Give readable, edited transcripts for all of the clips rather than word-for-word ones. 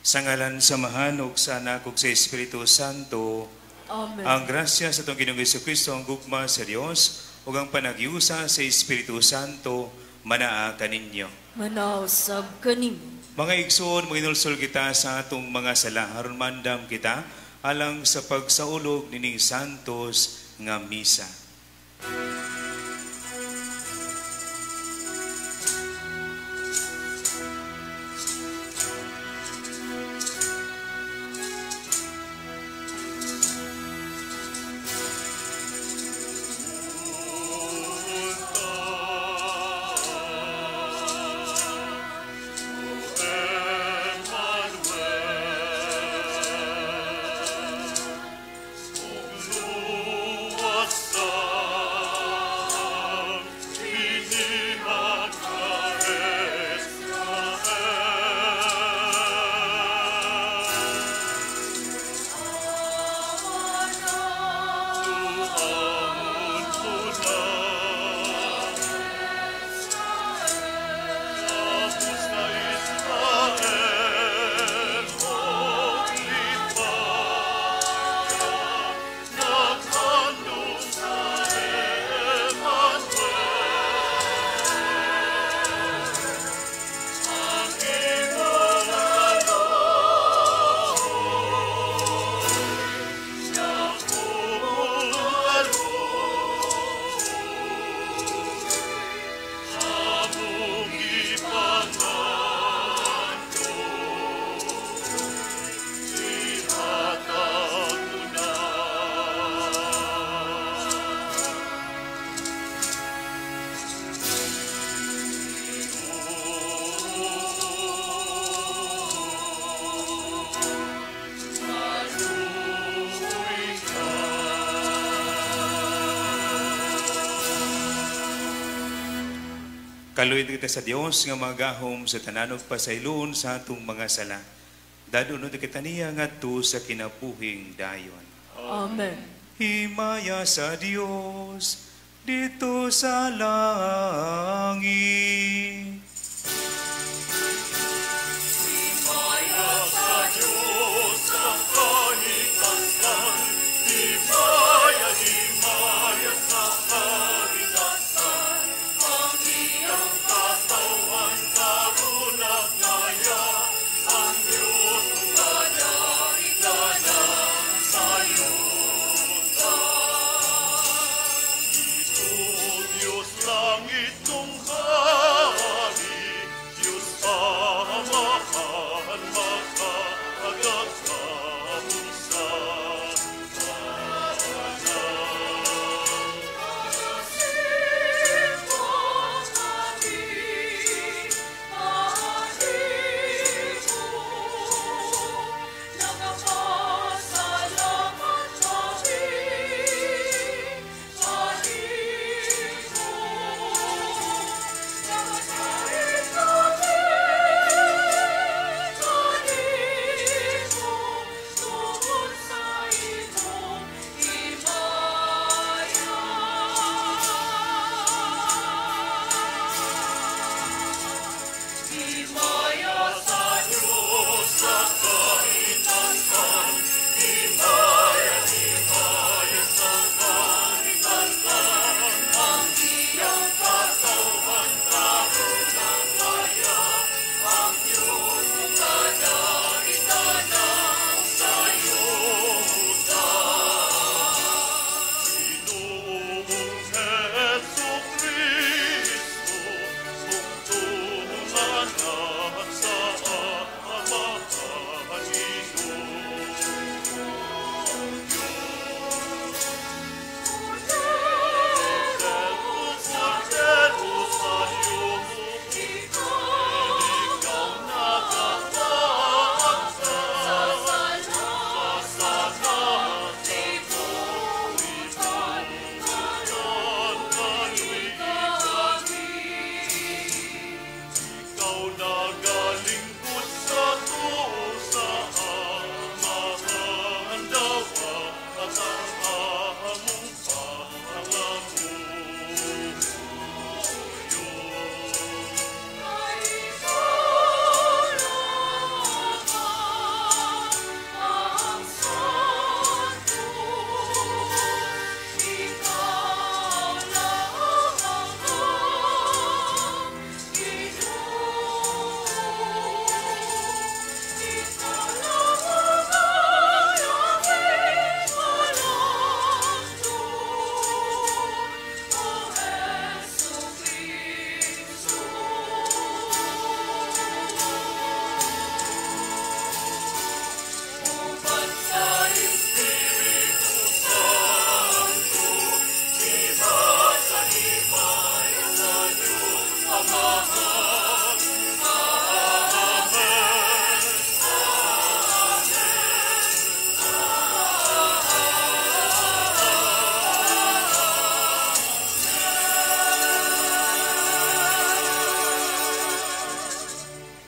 Sa ngalan sa Amahan ug sa Anak ug sa Espiritu Santo. Amen. Ang grasya sa atong Ginoong Kristo, ang gugma sa Dios ug ang panaghiusa sa Espiritu Santo manaa kaninyo. Manausab kanimo. Mga igsoon, manginulsol kita sa atong mga sala aron mandam kita alang sa pagsaulog nining santos nga misa. Kaluoy kita sa Dios nga magahom sa tanan ug pasayloon sa atong mga sala. Dadonon kita niya ngadto sa kinabuhing dayon. Amen. Himaya sa Dios dito sa langit. Himaya sa Diyos sa kahitasan, himaya, himaya sa kahitasan, ang iyang katawan karunag naya, ang Diyos kadaidanan sayutan. Ito Diyos langit tunghali, Diyos Amahan makagagahom sa tanan. Himaya sa Diyos sa kahitasan, himaya, himaya sa kahitasan, ang iyang katawan karunang kaya, ang Diyos kadaidanan sayutan. Ginoong Hesu Kristo, bugtong anak sa Amahan Ginoo Diyos. Kordero sa Diyos, ikaw nagapagsa sa Ikaw nagalingkod sa tuo sa Amahan dawa at ang among pangamuyo.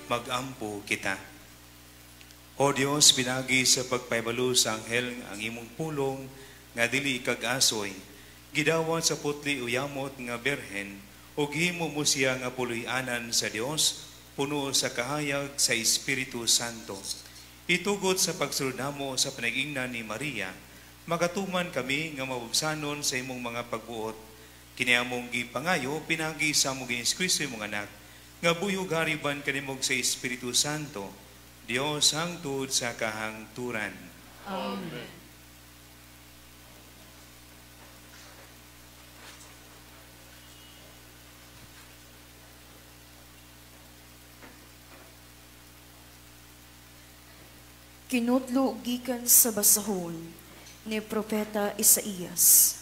Magampo kita. O Dios, pinagi sa pagpahibalo sa anghel ang imong pulong nga dili ikag-asoy, gidawat sa putli uyamot nga birhen, ug himo mo siya nga puloy-anan sa Dios, puno sa kahayag sa Espiritu Santo. Itugot sa pagsulod namo sa panag-ingnan ni Maria, makatuman kami nga mabubsanon sa imong mga pagbuot. Kini among gipangayo pinagi sa among Ginoong Kristo imong anak, nga buyog hariban kanimog sa Espiritu Santo, Dios hangtod sa kahangturan. Amen. Kinutlo gikan sa basahon ni Propeta Isaías.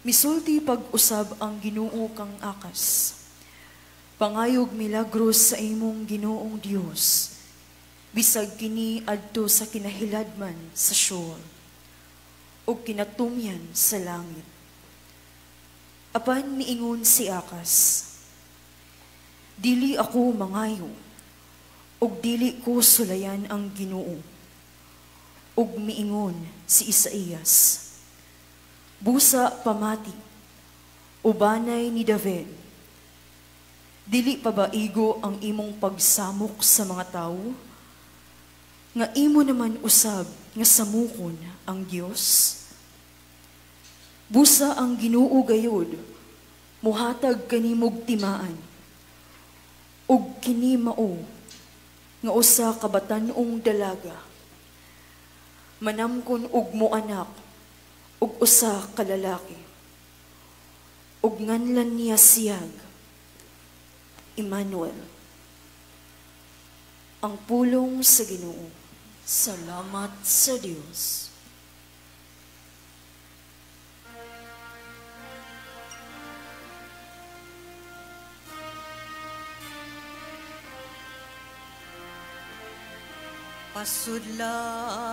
Misulti pag-usab ang Ginoo kang Akas. Pangayog milagros sa imong Ginoong Dios. Bisag kini adto sa kinahiladman sa Sheol ug kinatumyan sa langit. Apan miingon si Akas, dili ako mangayo, ug dili ko sulayan ang Ginoo. Ug miingon si Isaías, busa pamati, ubanay ni David, dili pa ba igo ang imong pagsamok sa mga tawo? Nga imo naman usab nga samukon ang Dios? Busa ang Ginoo gayod, muhatag kanimog timaan, ug kini mao nga usa ka batan-ong dalaga, manamkon og moanak og usa ka lalaki, ug nganlan niya siyag Emmanuel. Ang pulong sa Ginoo. Salamat sa Dios. Pasudla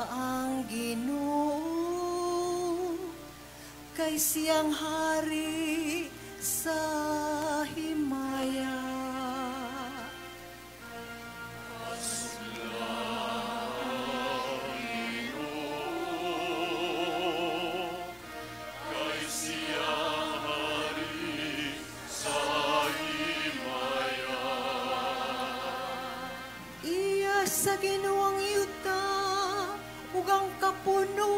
ang Ginoo, kay siyang hari sa himaya. Pasudla ang Ginoo, kay siyang hari sa himaya. Iya sa Ginoo ang yuta ug ang kapuno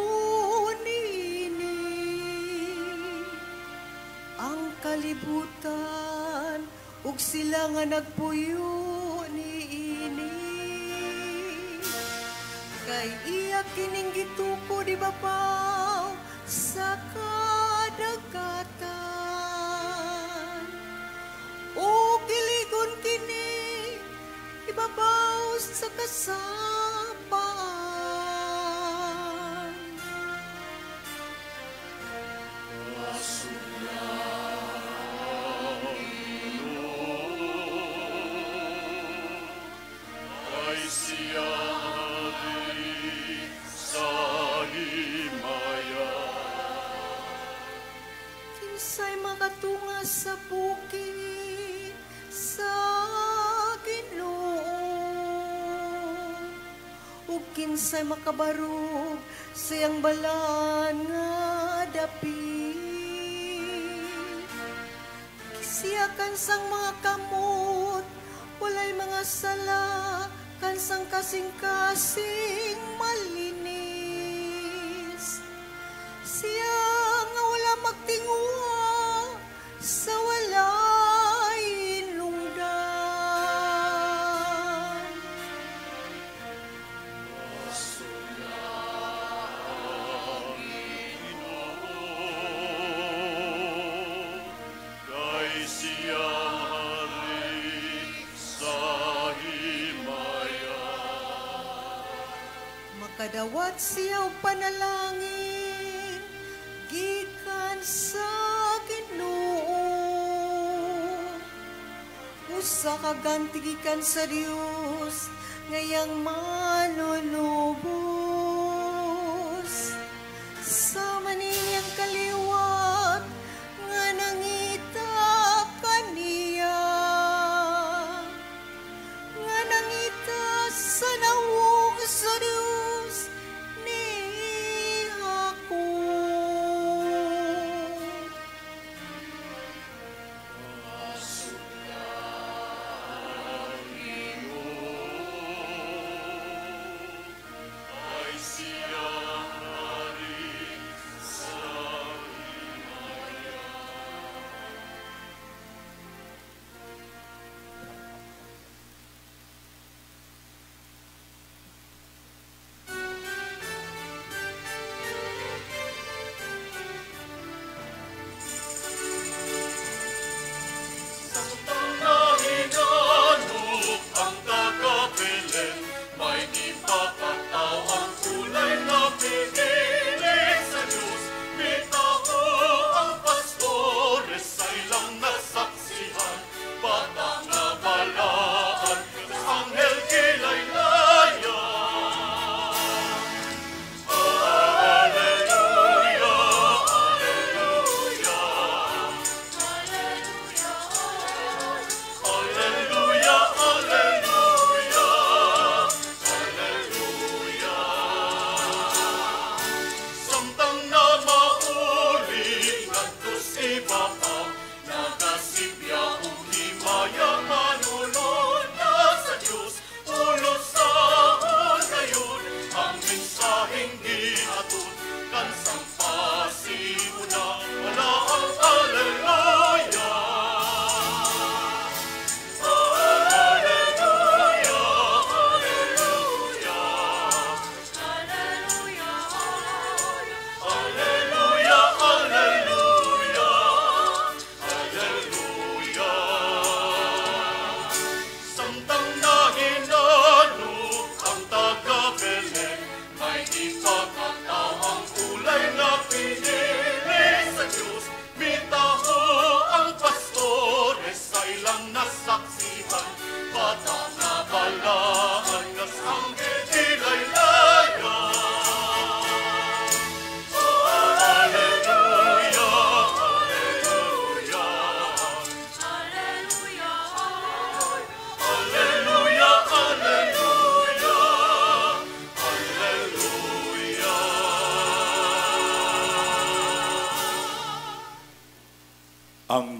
niini, ang kalibutan ug sila nga nagpuyo niini. Kay iya kining gitukod ibabaw sa kadagatan, o giligon kini ibabaw sa kasapaan. Pasudla ang Ginoo, kay siyang hari sa himaya. Kinsay makatunga sa bukid sa Ginoo, ug kinsay makabarog sa iyang balaan nga dapit. Siya kansang mga kamot, walay mga sala, kansang kasing-kasing malinis. Siya nga wala magtinguha sa walay lungdan. Pasudla ang Ginoo, kay siyang hari sa himaya. Makadawat siya og panalangin gikan sa Ginoo. Usa ka ganti gikan sa Dios ngayang manunubos. Sa maniyang kaliwat nga nangita kaniya.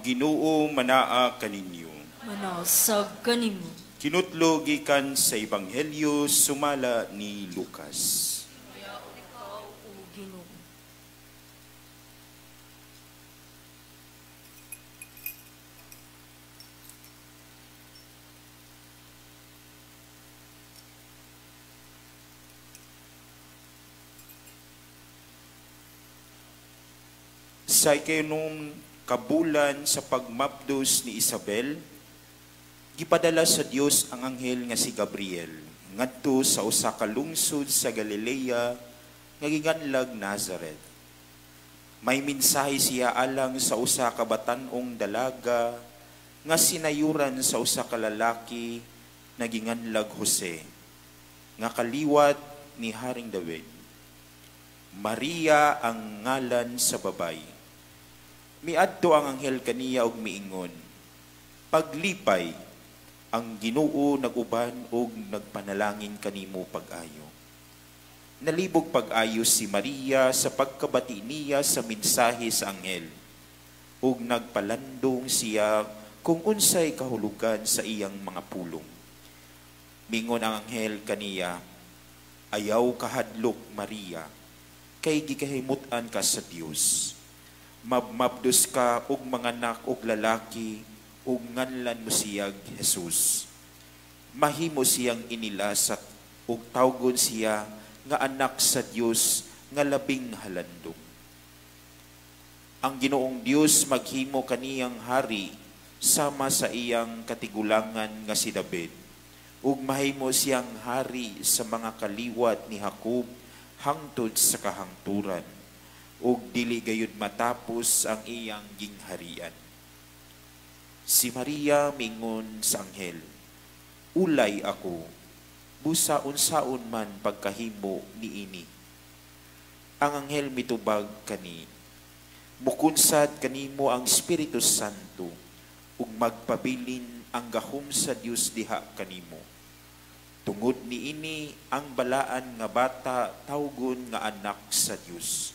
Ang Ginoo manaa kaninyo. Manaosag kanimo. Kinutlo gikan sa Ebanghelyo sumala ni Lucas. Ikaw, o Ginoo. Sa ikaunong kabulan sa pagmapdos ni Isabel, gipadala sa Dios ang anghel nga si Gabriel ngadto sa usa ka lungsod sa Galilea nga giganlag Nazaret. May mensahe siya alang sa usa ka batan-ong dalaga nga sinayuran sa usa ka lalaki nga ginganlag Jose, nga kaliwat ni Haring David. Maria ang ngalan sa babay. Miadto ang anghel kaniya og miingon, "Paglipay, ang Ginoo nag-uban og nagpanalangin kanimo pag-ayo." Nalibog pag-ayo si Maria sa pagkabati niya sa mensahe sa anghel, ug nagpalandong siya kung unsay kahulugan sa iyang mga pulong. Mingon ang anghel kaniya, "Ayaw kahadlok, Maria, kay gikahimut-an ka sa Dios. Mabmabdos ka og manganak og lalaki, ug nganlan mo siyag Jesus. Mahimo siyang inilasat ug tawgon siya nga anak sa Dios nga labing halandong. Ang Ginoong Dios maghimo kaniyang hari sama sa iyang katigulangan nga si David, ug mahimo siyang hari sa mga kaliwat ni Jacob hangtod sa kahangturan, ug dili gayud matapos ang iyang gingharian." Si Maria mingon sa anghel, "Ulay ako, busa unsaon man pagkahimo niini." Ang anghel mitubag kani, "Mukunsad kanimo ang Espiritu Santo, ug magpabilin ang gahom sa Dios diha kanimo. Tungod niini ang balaan nga bata tawgon nga anak sa Dios.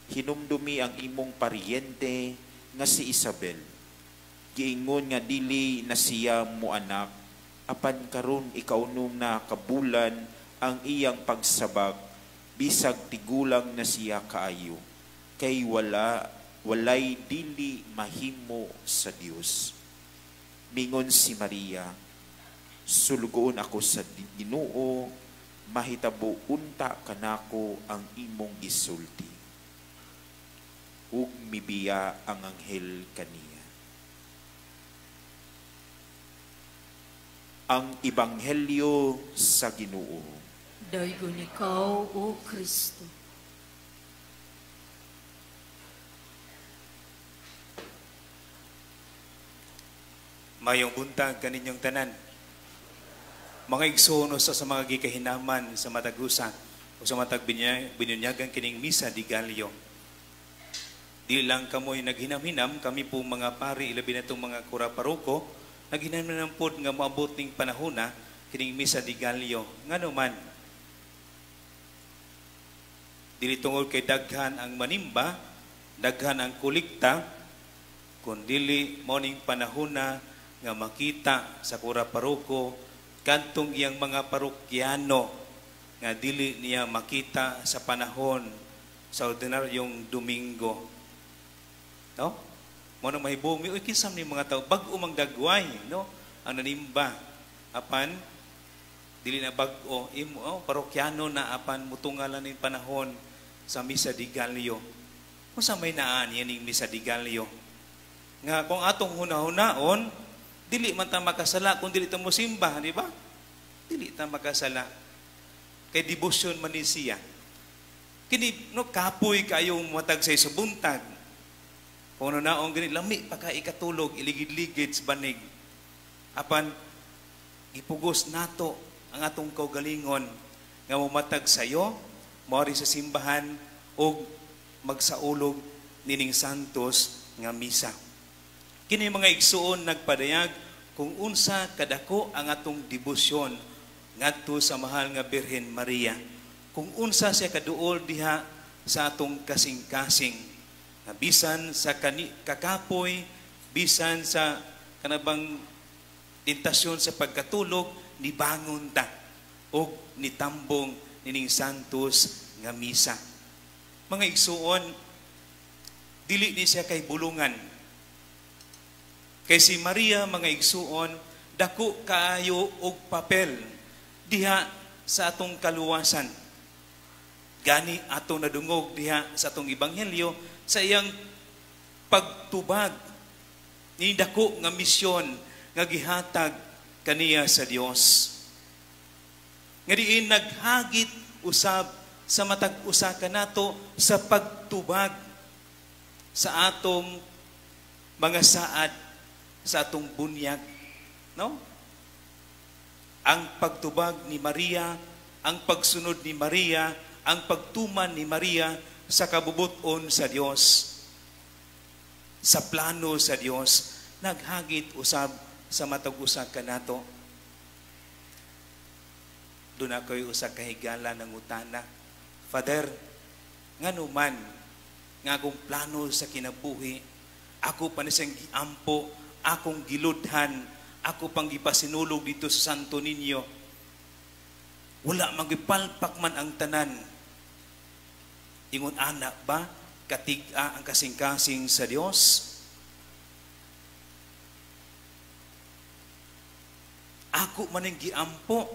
Hinumdumi ang imong paryente nga si Isabel. Giingon nga dili na siya mo anak, apan karon ikaunom na kabulan ang iyang pagsabak, bisag tigulang na siya kaayo, kay walay dili mahimo sa Dios." Mingon si Maria, "Sulugoon ako sa Ginoo, mahitabo unta kanako ang imong gisulti." Ug mibiya ang anghel kaniya. Ang Ebanghelyo sa Ginoo. Daygon ikaw, O Kristo. Mayong buntag kaninyong tanan. Mga igsoon usa sa mga gikahinaman sa matag usa o sa matag binunyagan kining Misa de Gallo. Di lang kamoy naghinam-hinam, kami po mga pari, ilabi na itong mga kura paroko, naghinam-hinam pod nga moabot ning panahona kining Misa de Gallo. Ngano man, dili tungod kay daghan ang manimba, daghan ang kolekta, kun dili mao ning panahona nga makita sa kura paroko kantong iyang mga parokyano nga dili niya makita sa panahon sa ordinaryong Domingo. No? Mo na mahibong, uy, kinsam ni mga tao, bag-o mang dagway, no? Ang nanimba, apan dili na bag-o, imo, oh, parokyano na apan mutungalan ning panahon sa Misa de Gallo. Unsa may naan yan ning Misa de Gallo? Nga kung atong hunahunaon, dili man ta makasala kung dili ta mosimba, di ba? Dili ta makasala. Kay debosyon man ni siya. Kini no kapoy kayong matag sa buntag. Kung ano naong gani, lami pa ka ikatulog, iligid-ligid sa banig. Apan gipugos nato ang atong kaugalingon nga mumatag sayo, moari sa simbahan og magsaulog nining santos nga misa. Kini mga igsuon nagpadayag kung unsa kadako ang atong debosyon ngadto sa mahal nga Birhen Maria. Kung unsa siya kaduol diha sa atong kasing-kasing. Bisan sa kakapoy, Bisan sa kanabang tentasyon sa pagkatulog, nibangon ta og nitambong nining Santos nga misa. Mga igsuon, dili ni siya kay bulungan. Kay si Maria, mga igsuon, dako kaayo og papel diha sa atong kaluwasan. Gani atong nadungog diha sa atong ebanghelyo sa iyang pagtubag ni dako nga misyon nga gihatag kaniya sa Dios. Nga diin naghagit usab sa matag usa kanato sa pagtubag sa atong mga saad, sa atong bunyag, no? Ang pagtubag ni Maria, ang pagsunod ni Maria, ang pagtuman ni Maria sa kabubuton sa Dios, sa plano sa Dios, naghagit usab sa matag usa kanato. Doon ako'y usa kahigala ng utana. Father, ngano man nga akong plano sa kinabuhi, ako pa ni siyang giampo, akong giludhan, ako pang gipasinulog dito sa Santo Niño. Wala magipalpak man ang tanan. Ingon anak ba, katig-a ang kasing-kasing sa Dios? Ako man ang giampo,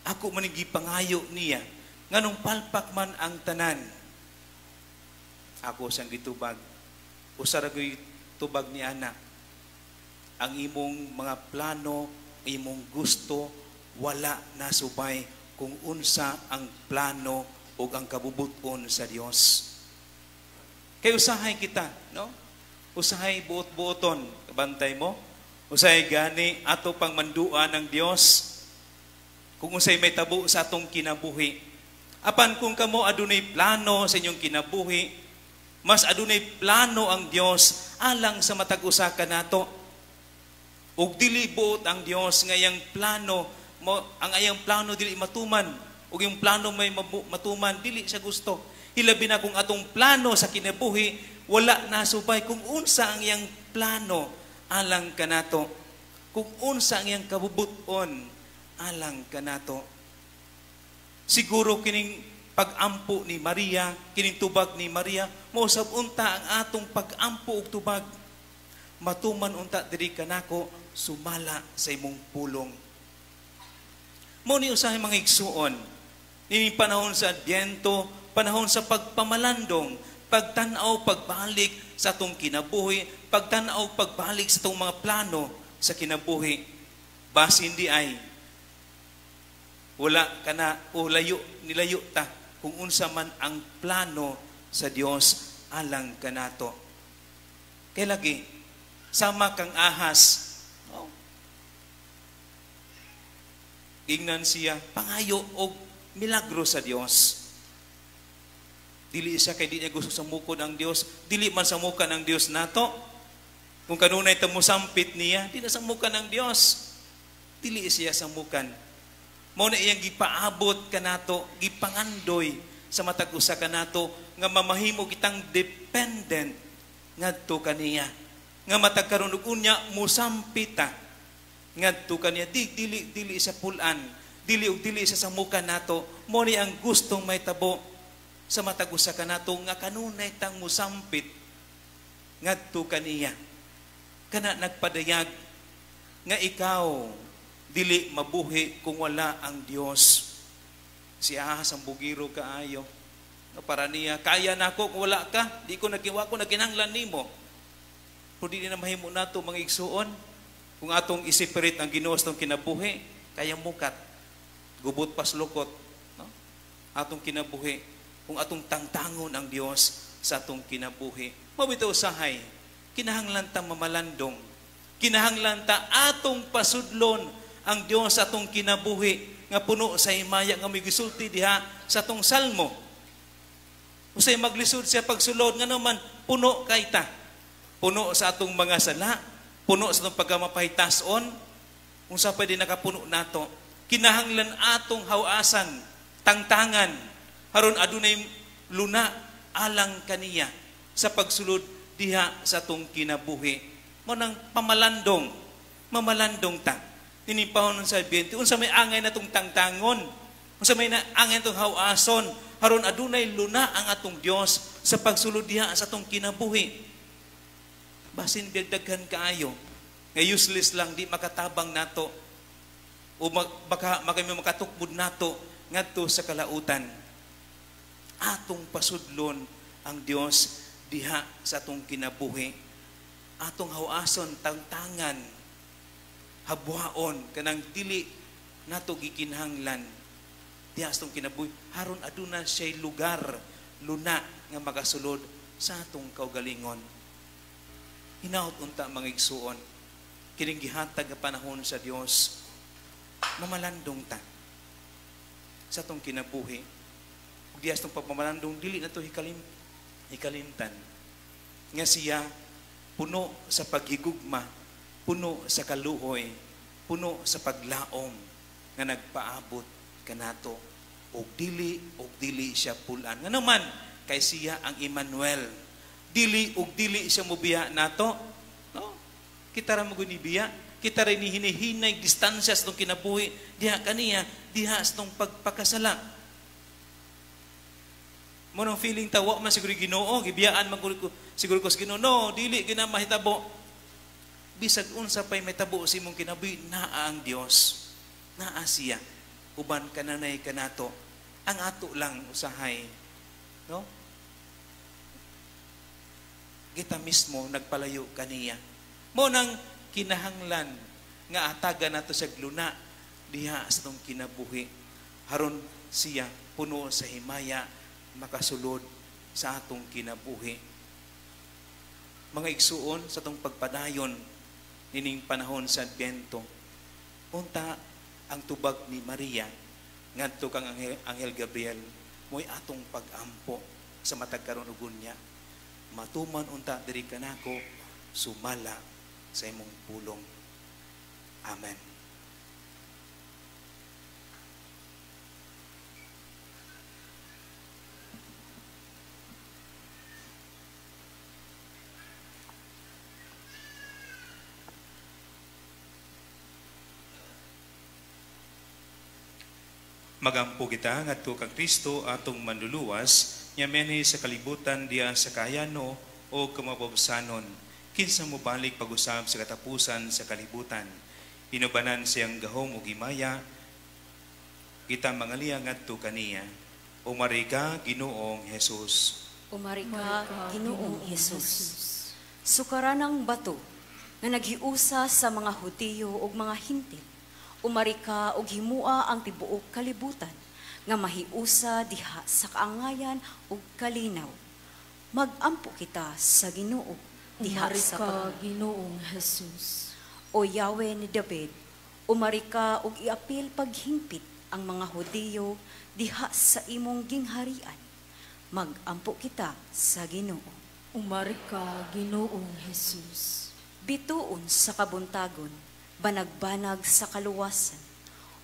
ako man ang gipangayo niya, nganong palpak man ang tanan. Ako siyang gitubag. Usa ra gyud tubag ni ana. Ang imong mga plano, imong gusto, wala nasubay kung unsa ang plano o ang kabubuton sa Dios. Kay usahay kita, no? Usahay buot-buoton, bantay mo. Usahay gani ato pang manduan ng Dios kung unsay may tabo sa atong kinabuhi. Apan kung kamo adunay plano sa inyong kinabuhi, mas adunay plano ang Dios alang sa matag usa kanato. Ug dili buot ang Dios nga iyang plano mo, ang iyang plano dili matuman, ug yung plano may matuman dili siya gusto. Hilabi na kung atong plano sa kinabuhi wala nasubay kung unsa ang iyang plano alang kanato, kung unsa ang iyang kabubuton alang kanato. Siguro kining pag-ampo ni Maria, kining tubag ni Maria, mausab unta ang atong pag-ampo og tubag. Matuman unta diri kanako sumala sa imong pulong. Mao ni usahay mga igsuon, nining panahon sa Adbyento, panahon sa pagpamalandong, pagtan-aw pagbalik sa atong kinabuhi, pagtan-aw pagbalik sa atong mga plano sa kinabuhi. Basin di ay wala kana o layo nilayo ta kung unsa man ang plano sa Dios alang kanato. Kay lagi sama kang ahas, oh. Ingnan siya pangayo og milagro sa Dios. Dili siya kay di niya gusto samukon ang Dios, dili man samukan ang Dios nato. Kung kanunay ta mosampit niya, di na samukan ang Dios. Dili siya samukan. Mao na iyang gipaabot kanato, gipangandoy sa matag usa kanato nga mamahimo kitang dependent ngadto kaniya. Nga matag karon ug unya mosampit ta ngadto kaniya. Di dili dili sa pulan, dili og dili sa samukan nato. Mao ni ang gustong mahitabo sa matag usa kanato nga kanunay tang mosampit ngadto kaniya. Kana nagpadayag nga ikaw dili mabuhi kung wala ang Dios. Si Ahas ang bugiro kaayo. No, para niya, kaya nako kung wala ka, di ko nakiwa ko nakinahanglan nimo. Pero di na mahimo nato mga igsuon. Kung atong i-separate ang Ginoo sa atong kinabuhi, kaya mukat, gubot paslukot, no? Atong kinabuhi, kung atong tangtangon ang Dios sa atong kinabuhi. Mabitaw usahay, kinahanglan ta mamalandong, kinahanglan ta atong pasudlon ang Dios sa atong kinabuhi nga puno sa himaya nga may gisulti diha sa atong salmo. Usay maglisod siya pagsulod nga naman puno kay ta. Puno sa atong mga sala, puno sa atong pagkamapahitason, unsa pa di nakapuno nato. Kinahanglan atong hawasan, tangtangan, haron adunay luna alang kaniya sa pagsulod diha sa atong kinabuhi. Mo nang pamalandong, mamalandong ta. Ninipahon sa Adbyento, unsa may angay natong tangtangon, unsa may angay natong hawason, haron adunay luna ang atong Dios sa pagsulod diha sa atong kinabuhi. Basin biyag daghan kaayo, nga useless lang, di makatabang nato, o baka makatukbod nato ngadto sa kalautan. Atong pasudlon ang Dios diha sa atong kinabuhi. Atong hawason tangtangan, habwaon kanang dili nato gikinahanglan diha sa atong kinabuhi, haron aduna siya'y lugar luna nga makasulod sa atong kaugalingon. Hinaot unta mga igsuon, kining gihatag nga panahon sa Dios, mamalandong ta sa atong kinabuhi. Ug diha sa atong pagmamalandong, dili nato hikalimtan nga siya puno sa paghigugma, puno sa kaluhoy, puno sa paglaom nga nagpaabot kanato. Og dili siya pulan. Nga naman kay siya ang Emmanuel. Dili og dili siya mobiya nato. No? Kita ra mo gunibiya, kita ra ni hinihinay distansya sa itong kinabuhi diha kaniya, diha sa itong pagpakasala. Mo nang feeling ta wa man siguro Ginoo, gibiyaan man siguro ko sa Ginoo. No, dili gina mahitabo. Bisag unsa pay mahitabo sa imong kinabuhi, naa ang Dios. Naa siya. Uban kananay kanato. Ang ato lang usahay, no? Kita mismo nagpalayo kaniya. Mo nang kinahanglan nga atagan nato sa gluna diha sa atong kinabuhi. Haron siya puno sa himaya makasulod sa atong kinabuhi. Mga igsuon, sa atong pagpadayon nining panahon sa Adbyento, unta ang tubag ni Maria ngadto kang Anghel Gabriel mo'y atong pag-ampo sa matag karon ug unya. Matuman unta diri kanako sumala sa imong pulong. Amen. Magampo kita ngadto kang Kristo atong manluluwas, nya menhi sa kalibutan diha sa kayano o kamabobsanon, kinsa mobalik pag-usab sa katapusan sa kalibutan. Inubanan siyang gahom ug himaya, kita mangaliya ngadto kaniya. Umari ka, Ginoong Hesus. Umari ka, Ginoong Hesus. Sukaran ang bato nga naghiusa sa mga Hudiyo ug mga Hintil. Umari ka og himua ang tibuok kalibutan nga mahiusa diha sa kaangayan ug kalinaw. Magampo kita sa Ginoo diha Umari sa ka, Ginoong Hesus. O Yahweh ni David, umari ka og iapil paghingpit ang mga Hudiyo diha sa imong gingharian. Magampo kita sa Ginoo. Umari ka, Ginoong Hesus. Bituon sa kabuntagon, banagbanag sa kaluwasan.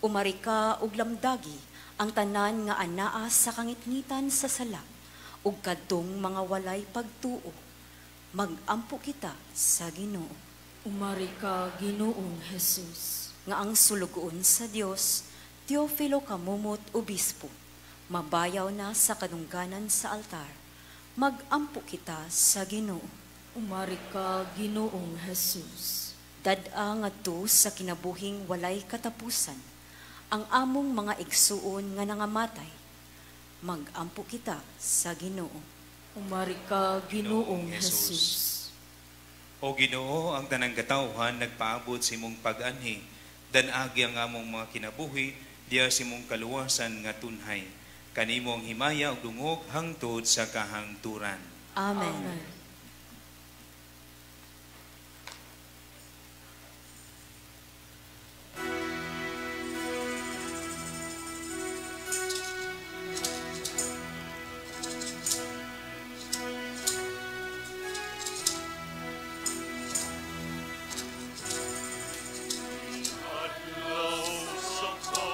Umari ka og lamdagi ang tanan nga anaa sa kangitngitan sa sala ug kadtong mga walay pagtuo. Magampo kita sa Ginoo. Umari ka, Ginoong Hesus. Nga ang sulugoon sa Dios, Teofilo Camomot Obispo, mabayaw na sa kadungganan sa altar. Magampo kita sa Ginoo. Umari ka, Ginoong Hesus. Dad-a ngadto sa kinabuhing walay katapusan, ang among mga igsuon nga nangamatay. Magampo kita sa Ginoo. Umari ka, Ginoong Hesus. O Ginoo, ang tanang katawhan nagpaabot sa imong pag-anhi, dan-agi ang among mga kinabuhi, diya sa imong kaluwasan nga tunhay. Kanimo ang himaya ug dungog hangtod sa kahangturan. Amen. Amen. Adlaw sa Pasko,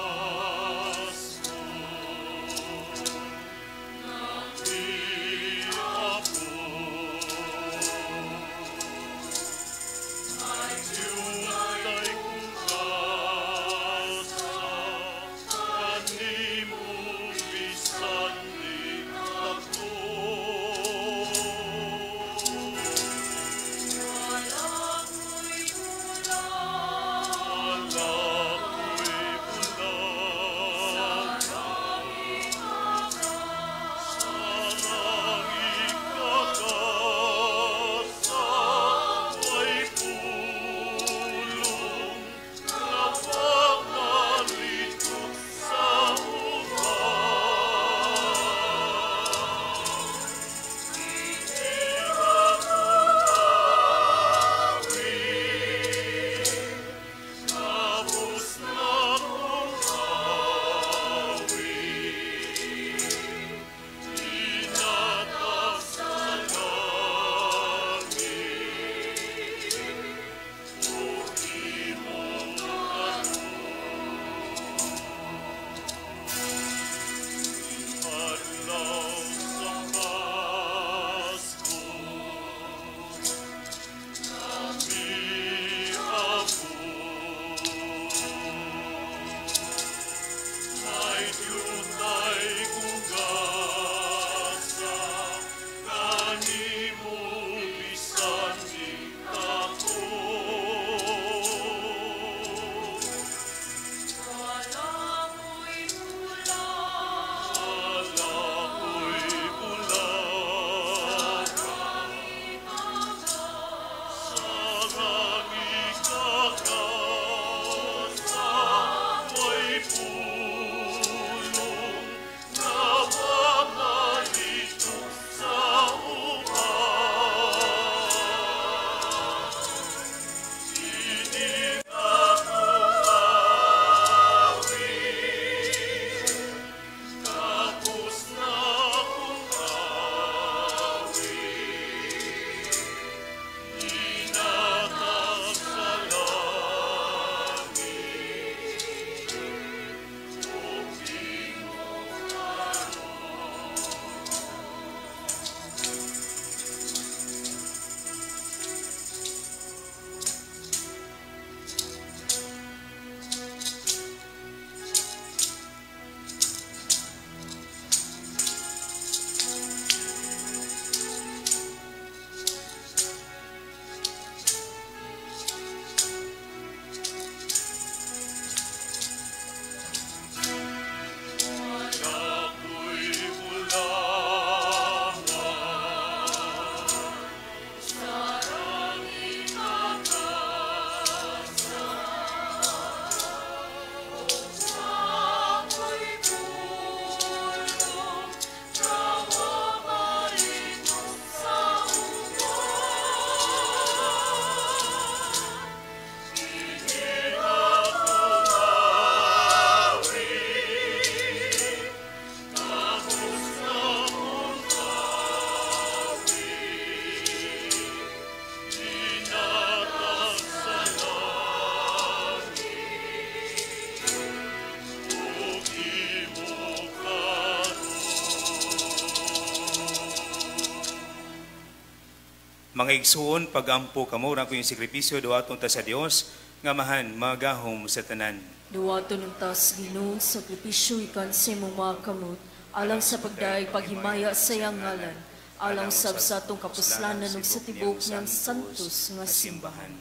Mga igsuon, pagampo kamo ra ko yung sakripisyo duwaton ta sa Dios nga mahan magahom sa tanan. Duwaton unta sa Ginoo sakripisyo ikan sa imong mga kamot alang sa pagdayeg paghimaya sa iyang ngalan, alang sab sa atong kapuslanan ug sa tibuok niyang santos nga simbahan.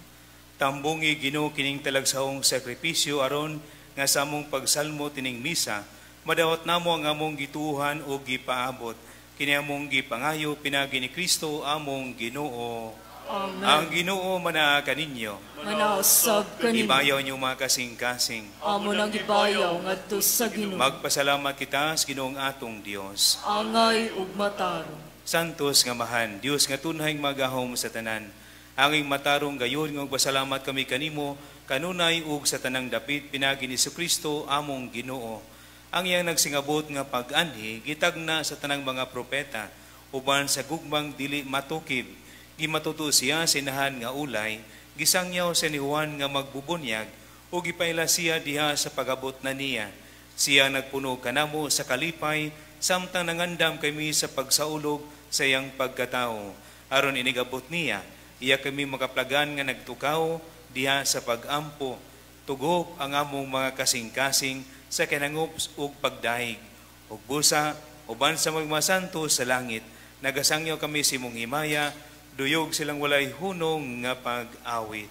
Tambungi Ginoo kining talagsaong sakripisyo aron nga sa among pagsalmo tining misa madawat namo ang among gituohan ug gipaabot. Kini among gipangayo pinaagi ni Kristo among Ginoo. Amen. Ang Ginoo manaa kaninyo. Manausab kanimo. Ibayaw niyo mga kasing-kasing. Amo nang gibayaw ngadto sa Ginoo. Magpasalamat kita sa Ginoong atong Dios. Angay ug matarong. Santos nga mahan, Dios nga tunhay magahom sa tanan. Anging matarong gayon nga magpasalamat kami kanimo kanunay ug sa tanang dapit pinaagi ni Kristo among Ginoo. Ang iyang nagsingabot nga pag-anhi gitagna sa tanang mga propeta uban sa gugmang dili matukib. Gimatuto siya sa inahan nga ulay, gisangyaw sa ni Juan nga magbubunyag ug gipaila siya diha sa pagabot na niya. Siya nagpuno kanamo sa kalipay samtang nangandam kami sa pagsaulog sa iyang pagkatao. Aron inigabot niya, iya kami makaplagan nga nagtukaw diha sa pagampo. Tugop ang among mga kasing-kasing sa kinangup ug pagdaig. Ug busa, uban sa mga santo sa langit, nagasangyaw kami sa imong himaya, duyog silang walay hunong nga pag-awit.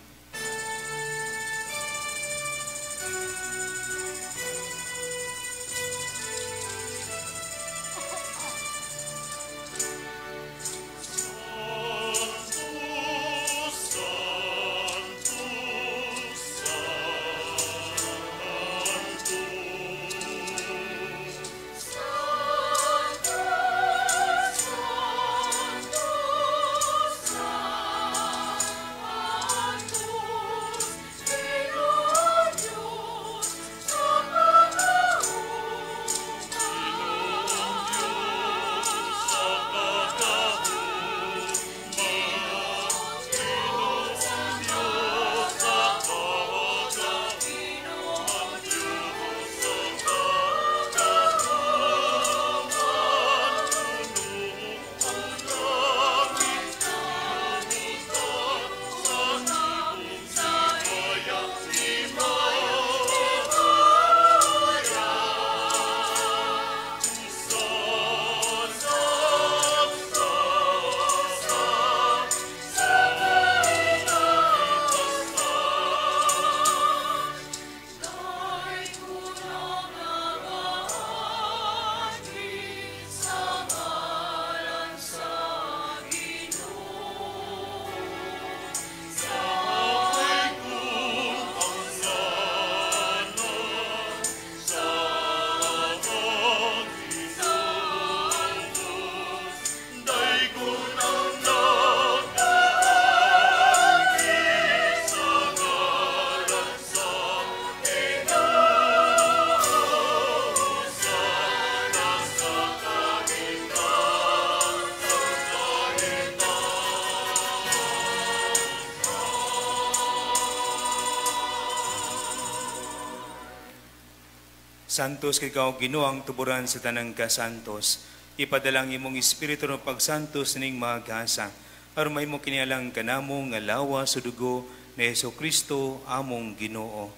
Santos kay ikaw Ginoo ang tuburan sa tanang kasantos. Ipadalang imong espiritu ng pagsantos ning magasa. Aron mahimo kinialang kanamo nga lawas o dugo ni Hesukristo among Ginoo.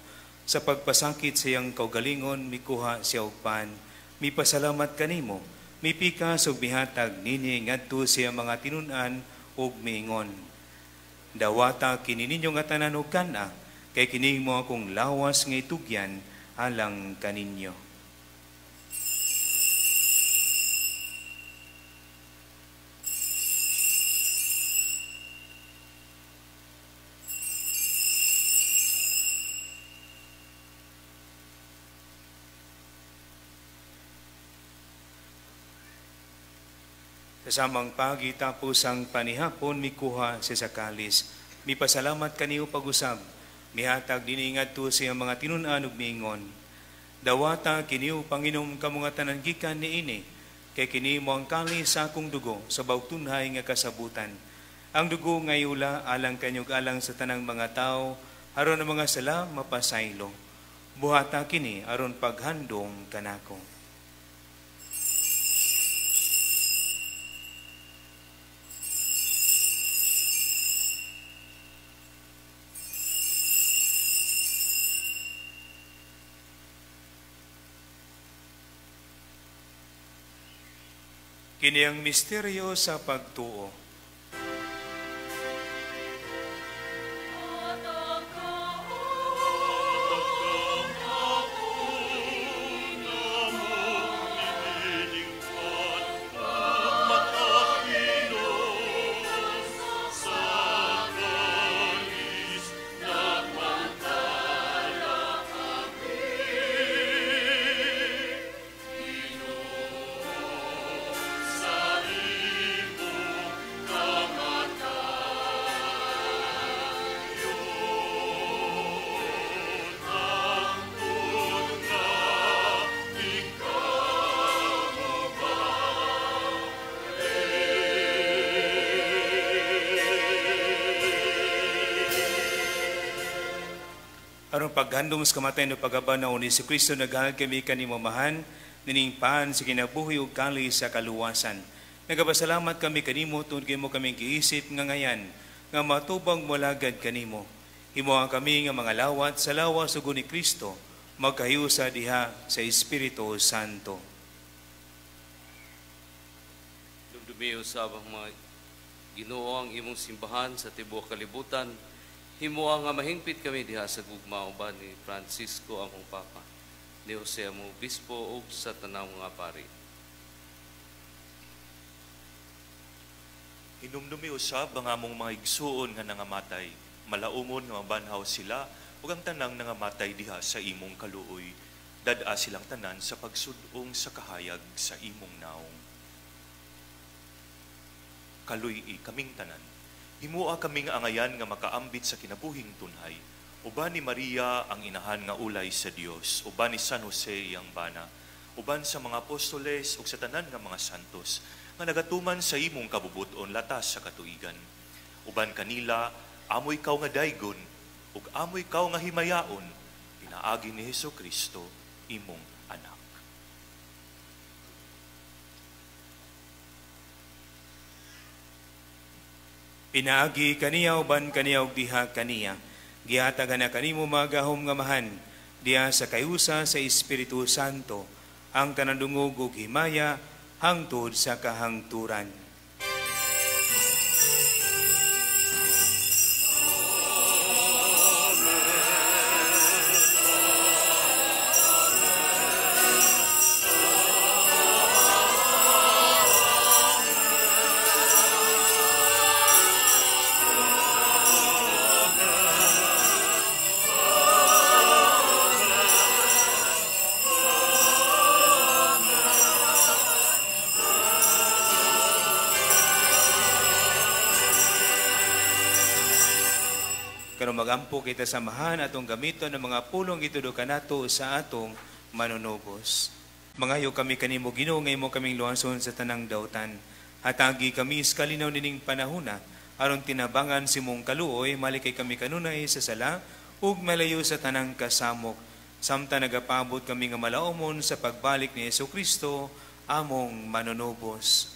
Sa pagpasakit sa iyang kaugalingon mikuha siya og pan. Mipasalamat kanimo, mipikas ug mihatag nini ngadto sa iyang mga tinun-an ug miingon. Dawata kini ninyo nga tanan og kan-a, kay kini mo akong lawas nga itugyan alang kaninyo. Sa samang pagi tapos ang panihapon mikuha siya sa kalis. Mipasalamat kaniyo pag-usab. Mihatag dinhi ngadto sa iyang mga tinun-an ug miingon. Dawata kiniyo panginom kamo nga tanan gikan niini, kay kini mo ang kalis sa akong dugo sa baugtunhay nga kasabutan. Ang dugo nga iula alang kanyog alang sa tanang mga tawo aron ang mga sala mapasaylo. Buhata kini aron paghandom kanako. Kini ang misteryo sa pagtuo. Aron paghandom sa kamatayon o pagabanaw ni Jesucristo, naghahag kami kanimo Amahan, nining paan sa kinabuhi ug kali sa kaluwasan. Nagapasalamat kami kanimo tungod kay mo kaming giisip nga ngayan nga matubang molagad kanimo. Himoa kami nga mga lawat sa lawas ug ni Kristo, magkahiusa diha sa Espiritu Santo. Dumdumi usab ang mga Ginoo ang imong simbahan sa tibuok kalibutan. Himoa nga mahingpit kami diha sa gugma uban ni Francisco among Papa, ni Jose among Obispo ug sa tanang mga pari. Hinumdumi usab ang among mga igsuon nga nangamatay, malaumon nga mabanhaw sila ug ang tanang nangamatay diha sa imong kaluoy. Dad-a silang tanan sa pagsud-ong sa kahayag sa imong naong. Kaluy-i kaming tanan. Himua kaming angayan nga makaambit sa kinabuhing tunhay. Uban ni Maria ang inahan nga ulay sa Dios, uban ni San Jose iyang bana, uban sa mga apostoles ug sa tanan nga mga santos nga nagatuman sa imong kabubuton latas sa katuigan. Uban kanila amoy kaw nga daygon ug amoy kaw nga himayaon, pinaagi ni Hesukristo imong anak. Pinaagi kaniya uban kaniya ug diha kaniya. Gihatag na kanimo magahom nga mahan diha sa kayusa sa Espiritu Santo ang tanang dungog ug himaya hangtod sa kahangturan. Magampo kita samahan atong gamiton ng mga pulong gitudo kanato sa atong manunubos. Mangayo kami kanimo Ginoo nga imo kaming luwason sa tanang dautan. Hatagi kami sa kalinaw nining panahona aron tinabangan si mong kaluoy, malikay kami kanunay sa sala ug malayo sa tanang kasamok. Samtang nagapabot kami nga malaumon sa pagbalik ni Hesukristo among manunubos.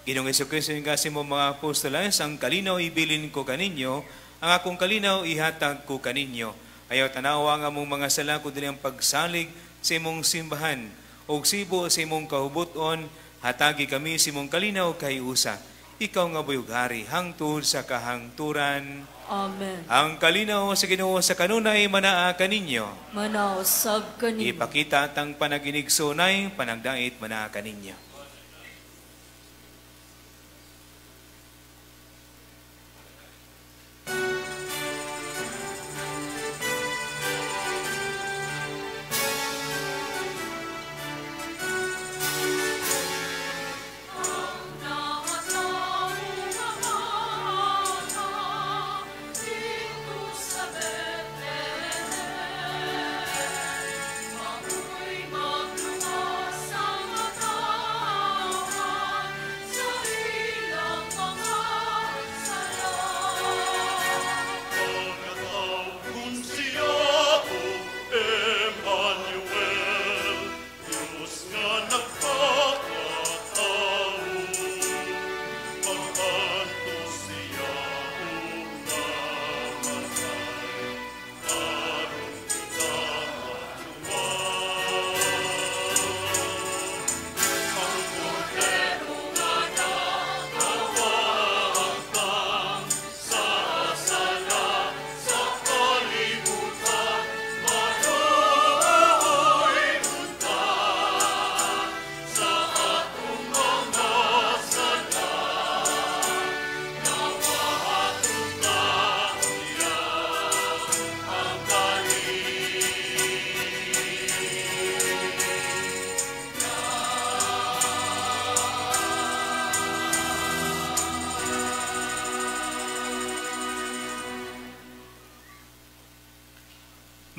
Ginoong Hesukristo, yung kasi mo mga apostoles, ang kalinaw ibilin ko kaninyo, ang akong kalinaw ihatag ko kaninyo. Ayaw tanawa ang among mga sala, kundi ang pagsalig sa imong simbahan. Og sibo sa imong kahubuton, hatagi kami sa imong kalinaw kay usa. Ikaw nga buyughari, hangtod sa kahangturan. Amen. Ang kalinaw sa Ginoo sa kanunay manaa kaninyo. Manausab kaninyo. Ipakita atang panaginigsunay, panagdait manaa kaninyo.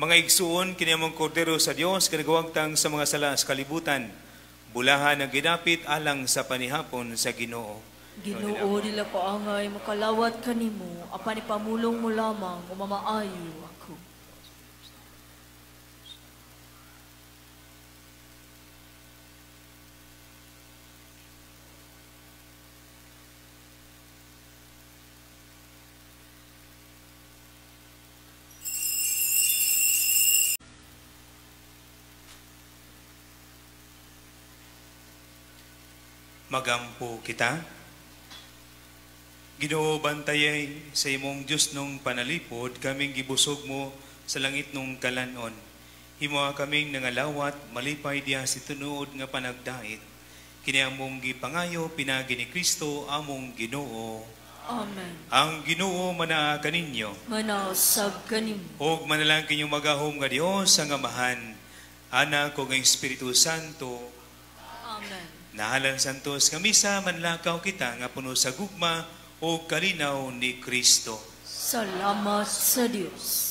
Mga igsuon, kini among kordero sa Dios kanagawagtang sa mga sala sa kalibutan. Bulahan ang ginapit alang sa panihapon sa Ginoo. Ginoo, dili ko angay makalawat kanimo, apan ipamulong mo lamang o mamaayo ako. Magampo kita. Ginoo, bantayay sa imong Dios nung panalipod kaming gibusog mo sa langit nung kalanon. Himoa kaming nangalawat malipay diha si tinuod nga panagdait. Kini among gipangayo pinaagi ni Kristo among Ginoo. Amen. Ang Ginoo manaa kaninyo. Manausab kanimo. Og manalangin inyong magahom nga Dios ang Amahan, Anak ug ang Espiritu Santo. Amen. Nahalan santos nga misa, manlakaw kita nga puno sa gugma o kalinaw ni Kristo. Salamat sa Dios.